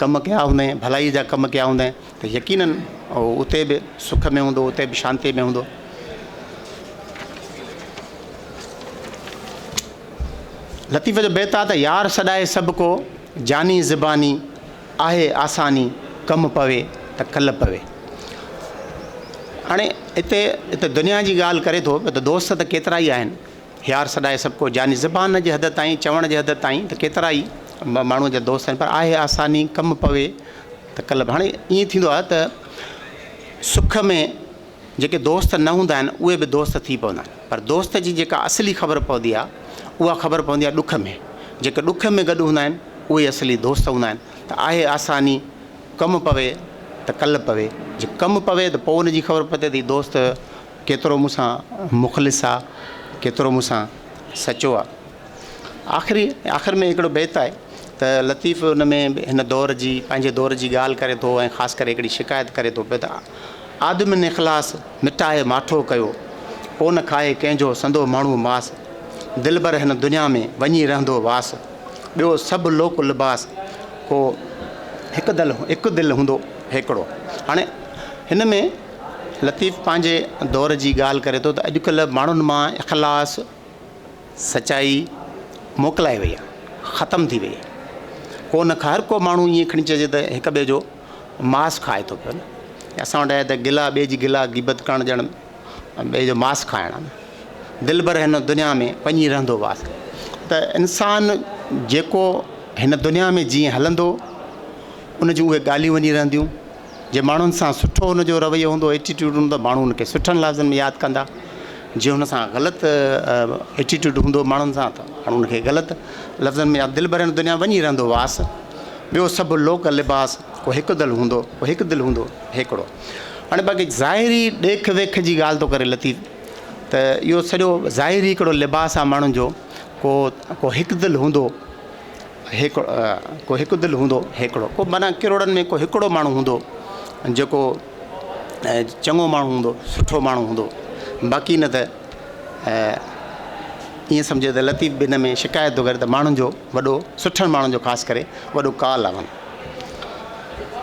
ڪم ڪيا هوندائين ڀلائي جا ڪم ڪيا هوندائين ته يقينن اتي به سک ۾ هوندو اتي به شانتي ۾ هوندو. لطيف جو بيت آ ته يار سڏائي سڀ ڪو جاني زباني آهي آساني ڪم پوي ته ڪل پوي. هاڻي هتي هتي دنيا جي ڳالهه ڪري ٿو ته دوست ته ڪيترا ئي آهن. يار سڏائي سڀ ڪو جاني زبان جي حد تائين چوڻ جي حد تائين ته ڪيترا ئي ماڻهوء جا دوست آهن پر آهي آساني ڪم پوي ته ڪل به. هاڻي ائين ٿيندو آهي ته سک ۾ جيڪي دوست نه هوندا آهن اهي به دوست ٿي پوندا آهن پر دوست جي جيڪا اصلي خبر پوندي آهي اها خبر پوندي آهي ڏک ۾ جيڪي ڏک ۾ گڏ هوندا آهن اهي اصلي دوست هوندا آهن ته آهي آساني ڪم پوي ته ڪل پوي جي ڪم پوي ته پوء ان جي خبر پوي ته هي دوست ڪيترو مون سان مخلص آ ڪيترو مون سان سچو آ. آخري آخر ۾ هڪڙو بيت آهي ته لطيف ان ۾ هن دور جي پنهنجي دور جي ڳالهه ڪري ٿو ۽ خاص ڪري هڪڙي شڪايت ڪري ٿو پيو ته آدمين اخلاص مٽائي ماٺو ڪيو ڪو نه کائي ڪنهن جو سندو ماڻهو ماس دلبر هن دنيا ۾ وڃي رهندو واس ٻيو سڀ لوڪ لباس ڪو هڪ دل هڪ دل هوندو هيڪڙو هاڻي هن ۾ لطيف پنهنجي دور جي ڳالهه ڪري ٿو ته اڄڪلهه ماڻهن مان اخلاص، سچائي موڪلائي وئي آهي، ختم ٿي وئي آهي. ڪو نه هر ڪو ماڻهو ائين کڻي چئجي ته هڪ ٻئي جو ماس کائي ٿو پيو نه. اسان وٽ آهي ته گلا ٻئي جي گلا غيبت ڪرڻ ڄڻ ٻئي جو ماس کائڻ آهي. دلبر هن دنيا ۾ وڃي رهندو واس. ته انسان جيڪو هن دنيا ۾ جيئن هلندو ان جون اهي ڳالهيون وڃي رهنديون. جي ماڻهن سان سٺو هن جو رويو هوندو ايٽيٽيوڊ هوندو ته ماڻهو هن کي سٺن لفظن ۾ ياد ڪندا جي هن سان غلط ايٽيٽيوڊ هوندو ماڻهن سان ته ماڻهو هن کي غلط لفظن ۾ ياد دل ڀريل دنيا وڃي رهندو واس ٻيو سڀ لوڪ لباس ڪو هڪ دل هوندو ڪو هڪ دل هوندو هيڪڙو هاڻي باقي ظاهري ڏيک ويک جي ڳالهه ٿو ڪري لطيف ته اهو سڄو ظاهري هڪڙو لباس آهي ماڻهن جو ڪو ڪو هڪ دل هوندو هيڪ ڪو هڪ دل هوندو هيڪڙو ڪو معنيٰ ڪروڙن ۾ ڪو هڪڙو ماڻهو هوندو جيڪو چڱو ماڻهو هوندو سٺو ماڻهو هوندو باقي نه ته ائين سمجهي ته لطيف به هن ۾ شڪايت ٿو ڪري ته ماڻهن جو وڏو سٺن ماڻهن جو خاص ڪري وڏو ڪال آهي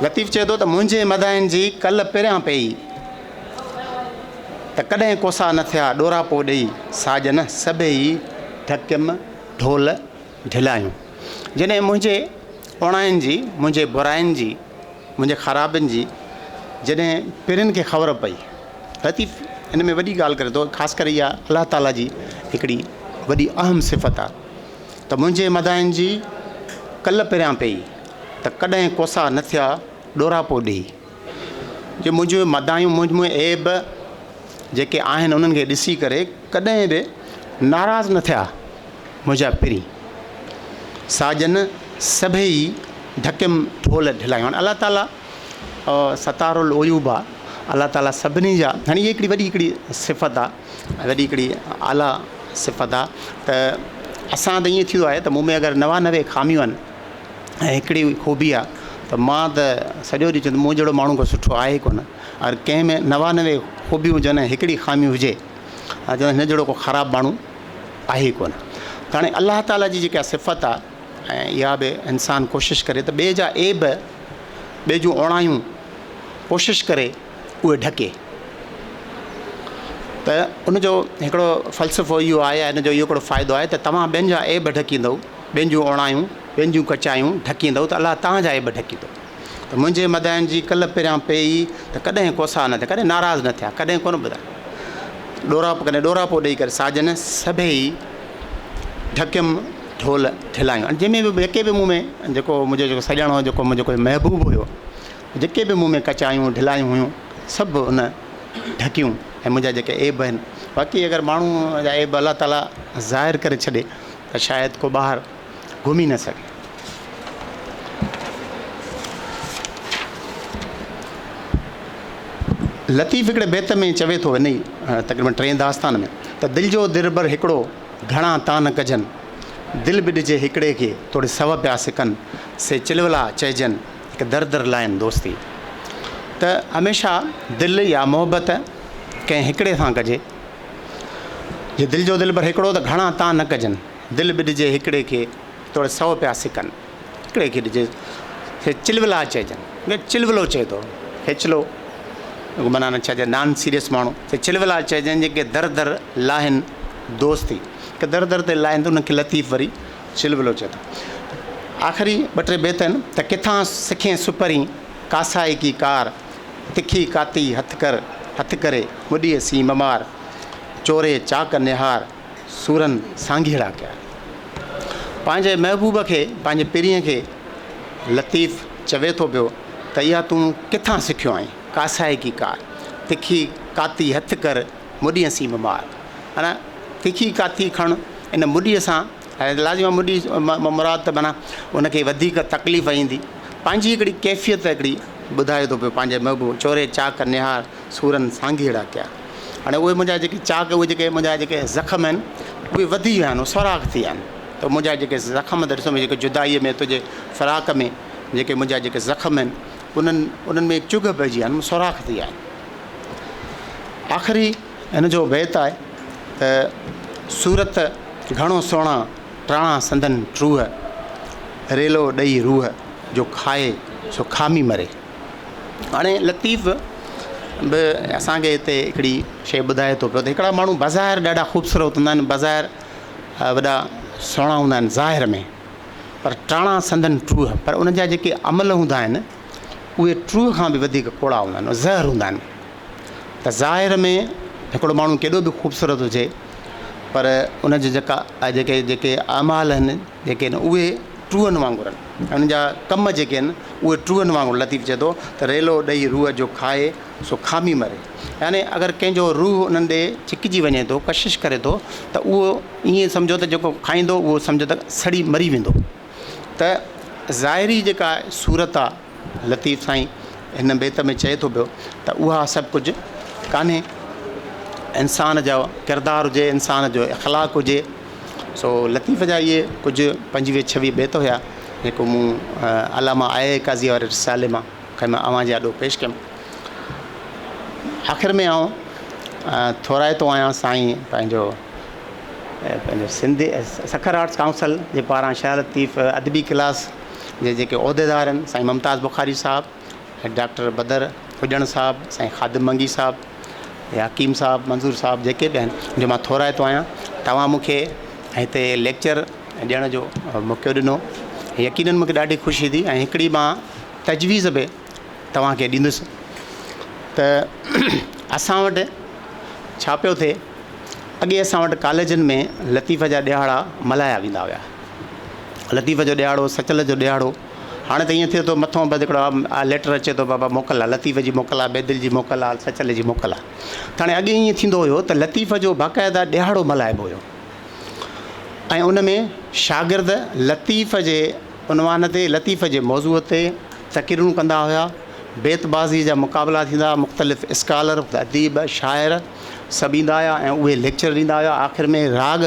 لطيف چئي ٿو ته منهنجي مدائن جي ڪل پريان پيئي ته ڪڏهن ڪوسا نه ٿيا ڏوراپو ڏيئي ساڄن سڀيئي ڍڪيم ڍول ڍلايون. جڏهن منهنجي اوڻاين جي، منهنجي براين جي، منهنجي خرابين جي جڏهن پرين کي خبر پئي. لطيف هن ۾ وڏي ڳالهه ڪري ٿو، خاص ڪري اها الله تعاليٰ جي هڪڙي وڏي اهم صفت آهي ته منهنجي مداين جي ڪل پريان پئي ته ڪڏهن ڪوسا نه ٿيا ڏوراپو ڏيئي. جي منهنجون مدايون، منهنجون عيب جيڪي آهن انهن کي ڏسي ڪري ڪڏهن به ناراض نه ٿيا. منهنجا پرين ساڄن سڀيئي ڍڪيم ڍول ڍلايون. هاڻي الله تعاليٰ ستار العيوب آ، الله تعاليٰ سڀني جا هاڻي هيء هڪڙي وڏي هڪڙي صفت آ، وڏي هڪڙي اعليٰ صفت آ ته اسان ته ائين ٿيندو آهي ته مون ۾ اگر 99 خاميون آهن ۽ هڪڙي خوبي آ ته مان ته سڄو ڏينهن چوندم مون جهڙو ماڻهو ڪو سٺو آهي ئي ڪونه. اگر ڪنهن ۾ 99 خوبيون هجن ۽ هڪڙي خامي هجي ته چوندا هن جهڙو ڪو خراب ماڻهو آهي ئي ڪونه. ته هاڻي الله تعاليٰ جي جيڪا صفت آهي ۽ اها به انسان ڪوشش ڪري ته ٻئي جا عيب، ٻئي جون اوڻايون ڪوشش ڪري اهي ڍڪي ته ان جو هڪڙو فلسفو اهو آهي يا ان جو اهو هڪڙو فائدو آهي ته توهان ٻين جا عيب ڍڪيندؤ، ٻين جون اوڻايون، ٻين جون ڪچايون ڍڪيندؤ ته الله توهان جا عيب ڍڪيندو. ته منهنجي مدائن جي ڪل پريان پيئي ته ڪڏهن ڪوسا نه ٿيا، ڪڏهن ناراض نه ٿيا، ڪڏهن ڪونه ٻڌا. ڏوراپو ڪڏهن ڏوراپو ڏيئي ڪري ساجن سڀيئي ڍڪيم ڍول ڍلايون. ۽ جنهن ۾ به جيڪي به مون ۾ جيڪو منهنجو جيڪو سڄڻ هو، جيڪو منهنجو ڪوئي محبوب هيو، جيڪي به مون ۾ ڪچايون ڍلايون هيون، سڀ ان ڍڪيون ۽ منهنجا جيڪي عيب آهن. باقي اگر ماڻهوء جا عيب الله تعاليٰ ظاهر ڪري ڇڏي ته شايد ڪو ٻاهر گهمي نه سگهي. لطيف هڪڙي بيت ۾ چوي ٿو انهي تقريبن ٽئين داستان ۾ ته دل جو دلبر هڪڙو گهڻا تان نه ڪجن، دل به ڏجي هڪڙي کي توڙي سو پيا سڪن، سي چلولا چئجن هڪ در در لائن دوستي. ته هميشه دل يا محبت ڪنهن هڪڙي سان ڪجي. جي دل جو دلبر هڪڙو ته گهڻا تان نه ڪجن. دل به ڏجي هڪڙي کي، توڙي سو پيا سڪن. هڪڙي کي ڏجي، سي چلولا چئجن. چلولو چئي ٿو، هيچلو معنيٰ نه ڇا چئجي، نان سيريس ماڻهو. سي چلولا چئجن جيڪي در در لاهن دوستي. جيڪي در در تي لاهن ته انهن کي لطيف وري چلولو چئي ٿو. آخري ٻه ٽي بيت آهن ته ڪٿان سکين سپرين ڪاسائي ڪي ڪار، تکي ڪاتي هٿ ڪر هٿ ڪري مڏيء سين ممار، چوري چاڪ نهار سورن سانگيئڙا ڪيا. پنهنجي محبوب کي پنهنجي پرينء کي لطيف چوي ٿو پيو ته اها تون ڪٿان سکيو آهين ڪاسائي ڪي ڪار، تکي ڪاتي هٿ ڪر مڏيء سين ممار. معنيٰ تکي ڪاتي کڻ ان مڏيء سان ۽ لازمي آهي مڏي مان مراد ته معنيٰ ان کي وڌيڪ تڪليف ايندي. پنهنجي هڪڙي ڪيفيت هڪڙي ٻڌائي ٿو پيو پنهنجي محبوب چوري چاڪ نهار سورن سانگيئڙا ڪيا. هاڻي اهي منهنجا جيڪي چاڪ اهي جيڪي منهنجا جيڪي زخم آهن اهي وڌي ويا آهن سوراخ ٿي ويا آهن ته منهنجا جيڪي زخم ته ڏسو جيڪي جدائيء ۾ تنهنجي فراق ۾ جيڪي منهنجا جيڪي زخم آهن انهن انهن ۾ چگهه پئجي ويا آهن سوراخ ٿي ويا آهن. آخري هن جو بيت آهي ته صورت گهڻو سهڻا ٽاڻا سندن ٽوهه، ريلو ڏئي روح جو کائي سو کامي مري. هاڻي لطيف به اسان کي هتي هڪڙي شيء ٻڌائي ٿو پيو ته هڪڙا ماڻهو بظاهر ڏاڍا خوبصورت هوندا آهن بظاهر وڏا سهڻا هوندا آهن ظاهر ۾ پر ٽاڻا سندن ٽوهه پر انهن جا جيڪي عمل هوندا آهن اهي ٽوهه کان به وڌيڪ ڪوڙا هوندا آهن زهر هوندا آهن. ته ظاهر ۾ هڪڙو ماڻهو ڪيڏو به خوبصورت هجي پر ان جي جيڪا جيڪي جيڪي اعمال آهن جيڪي آهن اهي ٽوهن وانگر آهن ان جا ڪم جيڪي آهن اهي ٽوهن وانگر لطيف چئي ٿو ته ريلو ڏئي روح جو کائي سو کامي مري يعني اگر ڪنهن جو روح انهن ڏي ڇڪجي وڃي ٿو ڪشش ڪري ٿو ته اهو ائين سمجهو ته جيڪو کائيندو اهو سمجهو ته سڙي مري ويندو ته ظاهري جيڪا صورت آهي لطيف سائين هن بيت ۾ چئي ٿو پيو ته اها سڀ ڪجهه ڪانهي انسان جو ڪردار هجي انسان جو اخلاق هجي سو لطيف جا اهي ڪجهه پنجويهه ڇويهه بيت هيا جيڪو مون علامه آء آء قاضي واري رسالي مان کي اوهان جي آڏو پيش ڪيم آخر ۾ آئون ٿورائتو آهيان سائين پنهنجو پنهنجو سنڌ سکر آرٽس ڪائونسل جي پاران شاهه لطيف ادبي ڪلاس جي جيڪي عهديدار آهن سائين ممتاز بخاري صاحب ۽ ڊاڪٽر بدر هجڻ صاحب سائين خادم منگي صاحب يا حڪيم صاحب منظور صاحب جيڪي به آهن جو مان ٿورائتو آهيان توهان مون کي هتي ليڪچر ڏيڻ جو موقعو ڏنو يقينن مون کي ڏاڍي خوشي ٿي ۽ هڪڙي مان تجويز به توهان کي ڏيندس ته اسان وٽ ڇا پيو ٿئي اڳي اسان وٽ ڪاليجن ۾ لطيف جا ڏهاڙا ملهايا ويندا هيا لطيف جو ڏهاڙو، سچل جو ڏهاڙو، هاڻي ته ائين ٿئي ٿو مٿئون بس هڪڙو ليٽر اچي ٿو بابا موڪل آ، لطيف جي موڪل آ، بيدل جي موڪل آ، سچل جي موڪل آ. ته هاڻي اڳي ائين ٿيندو هيو ته لطيف جو باقاعده ڏهاڙو ملهائبو هيو ۽ ان ۾ شاگرد لطيف جي عنوان تي لطيف جي موضوع تي تقريرون ڪندا هيا، بيت بازي جا مقابلا ٿيندا هئا، مختلف اسڪالر، اديب، شاعر سڀ ايندا هيا ۽ اهي ليڪچر ڏيندا هيا، آخر ۾ راڳ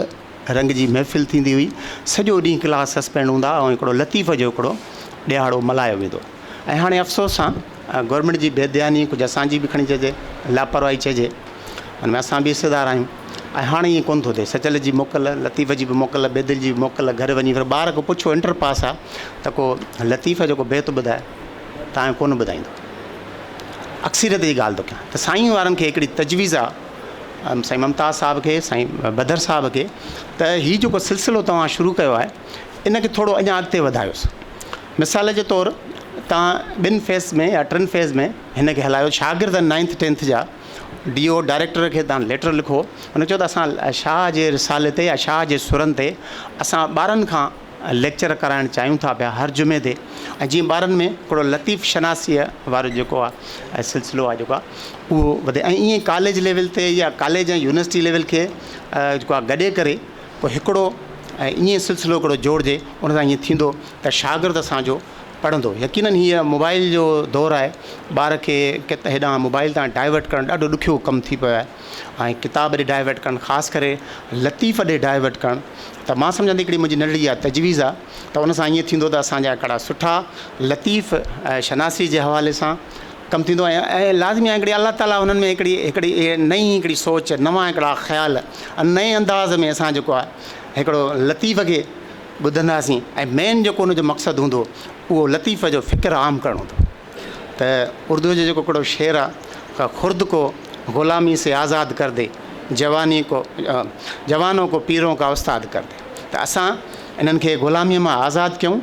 رنگ جي محفل ٿيندي هئي. سڄو ڏينهن ڪلاس سسپينڊ هوندا ۽ هڪڙو لطيف جو هڪڙو ڏهاڙو ملهايو ويندو ۽ هاڻي افسوس سان گورنمينٽ جي بي ڌياني ڪجهه اسان جي به کڻي چئجي لاپرواهي چئجي ان ۾ اسان به حصيدار آهيون ۽ هاڻي ائين ڪونه ٿو ٿئي سچل جي موڪل لطيف جي به موڪل بيدل جي به موڪل گهر وڃي وري ٻار کان پڇو انٽر پاس آ ته ڪو لطيف جو ڪو بيت ٻڌائي تان ڪونه ٻڌائيندو اڪثريت جي ڳالهه ٿو ڪيان ته سائين وارن کي هڪڙي تجويز آ سائين ممتاز صاحب کي سائين بدر صاحب کي ته هي جيڪو سلسلو توهان شروع ڪيو آهي ان کي ٿورو اڃا اڳتي وڌايوس مثال جي طور توهان ٻن فيز ۾ يا ٽن فيز ۾ هن کي هلايو شاگرد نائنٿ ٽينٿ جا ڊي او ڊائريڪٽر کي توهان ليٽر لکو ان چئو ته اسان شاهه جي رسالي تي يا شاهه جي سرن تي اسان ٻارن کان ليڪچر ڪرائڻ چاهيون ٿا پيا هر جمعي تي ۽ جيئن ٻارن ۾ هڪڙو لطيف شناسيء وارو جيڪو آهي سلسلو آهي جيڪو آهي اهو وڌي ۽ ائين ڪاليج ليول تي يا ڪاليج ۽ يونيورسٽي ليول کي جيڪو آهي گڏي ڪري پوء هڪڙو ۽ ائين سلسلو هڪڙو جوڙجي ان سان ائين ٿيندو ته شاگرد اسانجو پڙهندو يقينن هيء موبائل جو دور آهي ٻار کي ڪت هيڏانهن موبائل تان ڊائيورٽ ڪرڻ ڏاڍو ڏکيو ڪم ٿي پيو آهي ۽ ڪتاب ڏي ڊائيورٽ ڪرڻ خاص ڪري لطيف ڏي ڊائيورٽ ڪرڻ ته مان سمجهان ٿي هڪڙي منهنجي ننڍڙي اها تجويز آهي ته ان سان ائين ٿيندو ته اسان جا هڪڙا سٺا لطيف شناسي جي حوالي سان ڪم ٿيندو ۽ لازمي آهي هڪڙي الله تعاليٰ انهن ۾ هڪڙي هڪڙي نئين هڪڙي سوچ نوان هڪڙا خيال نئين انداز ۾ اسان جيڪو آهي هڪڙو لطيف کي ٻڌنداسين ۽ مين جيڪو ان جو مقصد هوندو اهو لطيف جو فڪر عام ڪرڻ هوندو ته اردوء جو جيڪو هڪڙو شعر آ ته خرد ڪو غلامي سي آزاد ڪر the جواني ڪو جوانو ڪو پيرون ڪا استاد ڪر the ته اسان انهن کي غلاميء مان آزاد ڪيون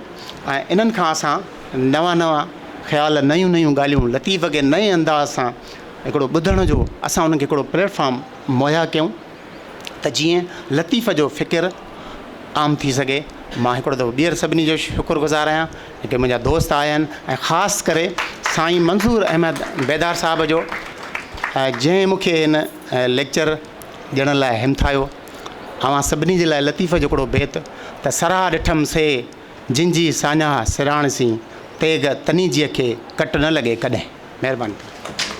۽ انهن کان اسان نوان نوان خيال نيون نيون ڳالهيون لطيف کي نئين انداز سان هڪڙو ٻڌڻ جو اسان انهن کي هڪڙو پليٽ فارم مهيا ڪيون ته جيئن لطيف جو فڪر عام ٿي سگهي. مان هڪڙو دفعو ٻيهر سڀني جو شڪر گذار آهيان جيڪي منهنجا دوست آيا آهن ۽ خاص ڪري سائين منظور احمد بيدار صاحب جو جنهن مون کي هن ليڪچر ڏيڻ لاء همٿايو. اوهان سڀني جي لاء لطيف جو هڪڙو بيت ته سرها ڏٺم سي جن جي ساڃاهه سراڻ سين تيغ تنيجيء کي ڪٽ نه لڳي ڪڏهن. مهرباني.